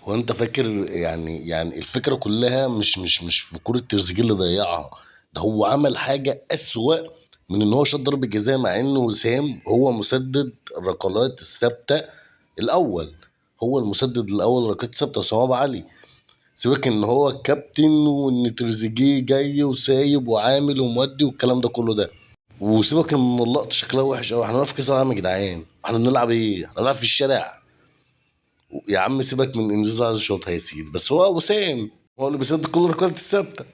هو انت فاكر يعني الفكرة كلها مش في كره تريزيجيه اللي ضيعها، ده هو عمل حاجة اسوأ من ان هو شاط ضربه جزاء، مع انه وسام هو مسدد الركلات الثابتة الاول، هو المسدد الاول ركلات ثابتة وسام ابو علي. سيبك ان هو الكابتن وان تريزيجيه جاي وسايب وعامل ومودي والكلام ده كله ده، وسيبك ان اللقطة شكلها وحش قوي. احنا بنلعب في كاس العالم يا جدعان، احنا بنلعب ايه؟ احنا بنلعب في الشارع يا عم. سيبك من ان زيزو عايز يشوطها يا سيدي، بس هو وسام هو اللي بيسدد كل الركلات الثابتة،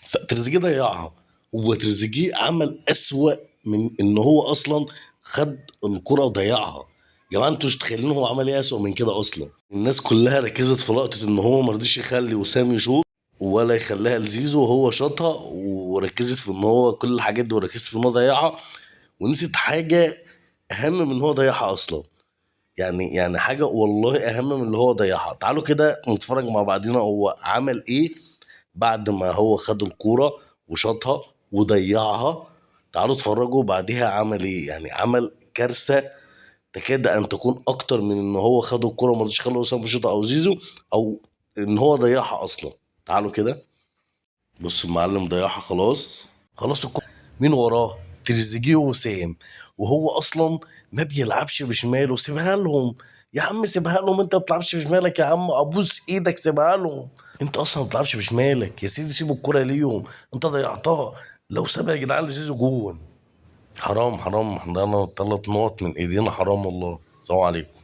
فتريزيجيه ضيعها. وتريزيجيه عمل اسوأ من ان هو اصلا خد الكره وضيعها. يا جماعة انتوا مش متخيلين هو عمل ايه اسوأ من كده اصلا. الناس كلها ركزت في لقطة ان هو ما رضيش يخلي وسام يشوط ولا يخليها لزيزو وهو شاطها، وركزت في ان هو كل الحاجات دي، وركزت في ان هو ضيعها، ونسيت حاجة اهم من ان هو ضيعها اصلا. يعني حاجة والله اهم من اللي هو ضيعها. تعالوا كده نتفرج مع بعضينا هو عمل ايه بعد ما هو خد الكورة وشاطها وضيعها. تعالوا اتفرجوا بعديها عمل ايه. عمل كارثة تكاد ان تكون اكتر من ان هو خد الكورة وما رضيش يخلي وسام يشوطها او زيزو، او ان هو ضيعها اصلا. تعالوا كده بص، المعلم ضيعها خلاص، خلاص الكورة مين وراه؟ تريزيجيه وسام، وهو اصلا ما بيلعبش بشماله. سيبها لهم يا عم، سيبها لهم، انت ما بتلعبش بشمالك يا عم، ابوس ايدك سيبها لهم، انت اصلا ما بتلعبش بشمالك يا سيدي، سيبوا الكورة ليهم، انت ضيعتها. لو سابها يا جدعان لزيزو جون، حرام حرام، احنا ضيعنا 3 نقط من ايدينا، حرام والله. السلام عليكم.